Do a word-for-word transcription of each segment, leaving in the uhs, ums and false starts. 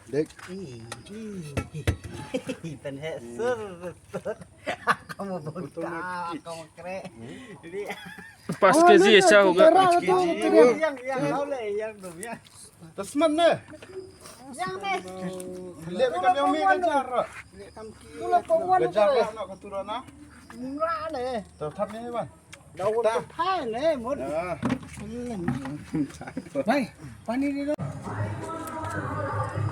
Dek. Ih, ih. Tan hek sur, sur. Kamu bonta, kamu krek. Jadi, pas ke zi, saya juga. Yang, yang, yang, yang, yang, yang. Tasman deh. Yang ni. Lihat macam yang mi kan cara. Itulah kawan. Gajah nak keturunan. Murah ni. Tetap ni, Bang. Daun tepai ni, mut. Dah. Baik, pani dia.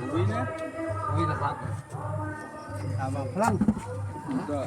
Ubi ni. Ubi dah. Abang pelan. Dah.